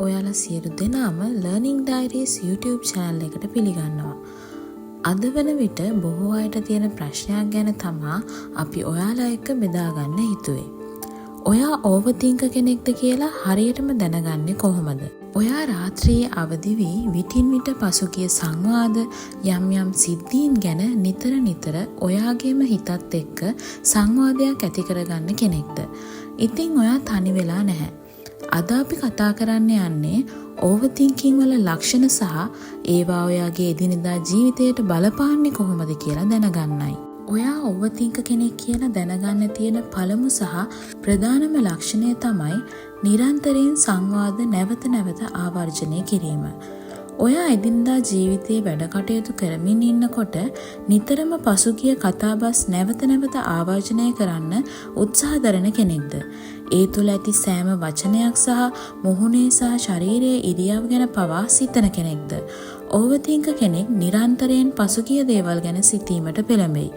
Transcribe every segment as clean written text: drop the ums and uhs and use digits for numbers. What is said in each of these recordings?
ඔයාලා සියලු දෙනාම Learning Diaries YouTube channel එකට පිළිගන්නවා. අද වන විට බොහෝ අයට තියෙන ප්‍රශ්නයක් ගැන තමා අපි ඔයාලා එක්ක බෙදා ගන්න හිතුවේ. ඔයා ඕවර්තින්කර් කෙනෙක්ද කියලා හරියටම දැනගන්නේ කොහොමද? ඔයා රාත්‍රියේ අවදි වී විටින් විට පසුගිය සංවාද, යම් යම් සිද්ධීන් ගැන නිතර නිතර ඔයාගේම හිතත් එක්ක සංවාදයක් ඇති කරගන්න කෙනෙක්ද? ඉතින් ඔයා තනි වෙලා නැහැ. අද අපි කතා කරන්න යන්නේ ඕවර්තින්කින් වල ලක්ෂණ සහ ඒවා ඔයාගේ එදිනෙදා ජීවිතයට බලපාන්නේ කොහොමද කියලා දැනගන්නයි. ඔයා ඕවර්තින්කර් කෙනෙක් කියලා දැනගන්න තියෙන පළමු සහ ප්‍රධානම ලක්ෂණය තමයි නිරන්තරයෙන් සංවාද නැවත නැවත ආවර්ජනය කිරීම. ඔයා එදිනදා ජීවිතයේ වැඩ කටයුතු කරමින් ඉන්නකොට නිතරම පසුගිය කතාබස් නැවත නැවත ආවර්ජනය කරන්න උත්සාහ දරන කෙනෙක්ද? ඒ තුළ ඇති සෑම වචනයක් සහ මුහුණේ සහ ශරීරයේ ඉරියව් ගැන පවා සිතන කෙනෙක්ද? ඕවර්තින්කර් කෙනෙක් නිරන්තරයෙන් පසුගිය දේවල් ගැන සිතීමට පෙළඹෙයි.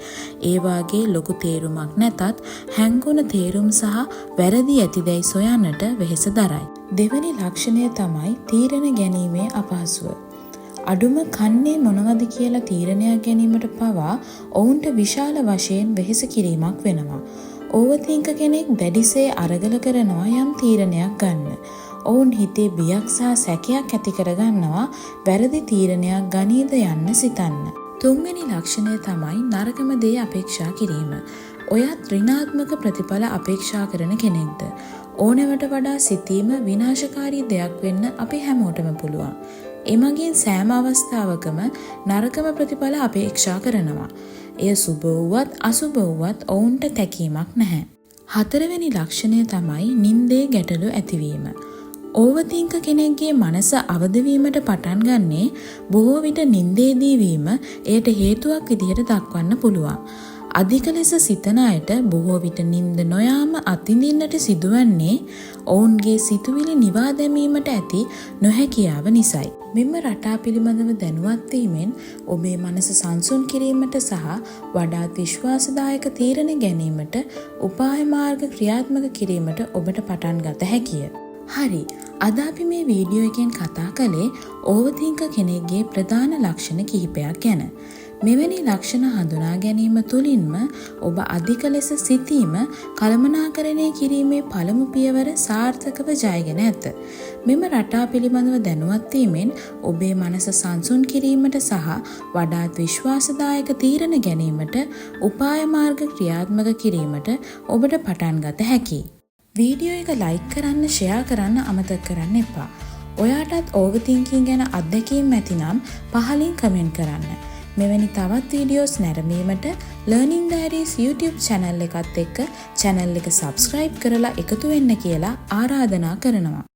ඒ වාගේ ලොකු තේරුමක් නැතත් හැංගුණ තේරුම් සහ වැරදි ඇතිදැයි සොයන්නට වෙහෙස දරයි. දෙවැනි ලක්ෂණය තමයි තීරණ ගැනීමේ අපහසුව. අඩුම කන්නේ මොනවද කියලා තීරණයක් ගැනීමට පවා ඔවුන්ට විශාල වශයෙන් වෙහෙස කිරීමක් වෙනවා. ඕවර්තින්කර් කෙනෙක් දැඩිසේ අරගල කරනවා යම් තීරණයක් ගන්න. ඔවුන් හිතේ බියක් සහ සැකයක් ඇති කරගන්නවා වැරදි තීරණයක් ගනීද යන්න සිතන්න. තුන්වෙනි ලක්ෂණය තමයි නරකම දේ අපේක්ෂා කිරීම. ඔයත් ඍණාත්මක ප්‍රතිඵල අපේක්ෂා කරන කෙනෙක්ද? ඕනෑවට වඩා සිතීම විනාශකාරී දෙයක් වෙන්න අපි හැමෝටම පුළුවන්. එමගින් සෑම අවස්ථාවකම නරකම ප්‍රතිඵල අපේක්ෂා කරනවා. එය සුබ වුවත් අසුබ වුවත් ඔවුන්ට තැකීමක් නැහැ. හතරවෙනි ලක්ෂණය තමයි නින්දේ ගැටලු ඇතිවීම. ඕවර්තින්කර් කෙනෙක්ගේ මනස අවදිවීමට පටන් ගන්නේ බොහෝ විට නින්දේදී වීම එයට හේතුවක් විදිහට දක්වන්න පුළුවන්. අධික ලෙස සිතන අයට බොහෝ විට නින්ද නොයාම අත්විඳින්නට සිදුවන්නේ ඔවුන්ගේ සිතුවිලි නිවා දැමීමට ඇති නොහැකියාව නිසයි. මෙම රටා පිළිබඳව දැනුවත් වීමෙන් ඔබේ මනස සංසුන් කිරීමට සහ වඩාත් විශ්වාසදායක තීරණ ගැනීමට උපාය මාර්ග ක්‍රියාත්මක කිරීමට ඔබට පටන් ගත හැකිය. හරි. අද අපි මේ වීඩියෝ එකෙන් කතා කළේ ඕවර්තින්කර් කෙනෙක්ගේ ප්‍රධාන ලක්ෂණ කිහිපයක් ගැන. මෙවැනි ලක්ෂණ හඳුනා ගැනීම තුළින්ම ඔබ අධික ලෙස සිතීම කළමනාකරණය කිරීමේ පළමු පියවර සාර්ථකව ජයගෙන ඇත. මෙම රටා පිළිබඳව දැනුවත් වීමෙන් ඔබේ මනස සංසුන් කිරීමට සහ වඩාත් විශ්වාසදායක තීරණ ගැනීමට උපාය මාර්ග ක්‍රියාත්මක කිරීමට ඔබට පටන් ගත හැකියි. වීඩියෝ එක ලයික් කරන්න, ෂෙයා කරන්න අමතක කරන්න එපා. ඔයාටත් ඕවර්තින්කින් ගැන අත්දැකීම් ඇතිනම් පහලින් කමෙන්ට් කරන්න. මෙවැනි තවත් වීඩියෝස් නැරඹීමට Learning Diaries YouTube channel එකත් එක්ක channel එක subscribe කරලා එකතු වෙන්න කියලා ආරාධනා කරනවා.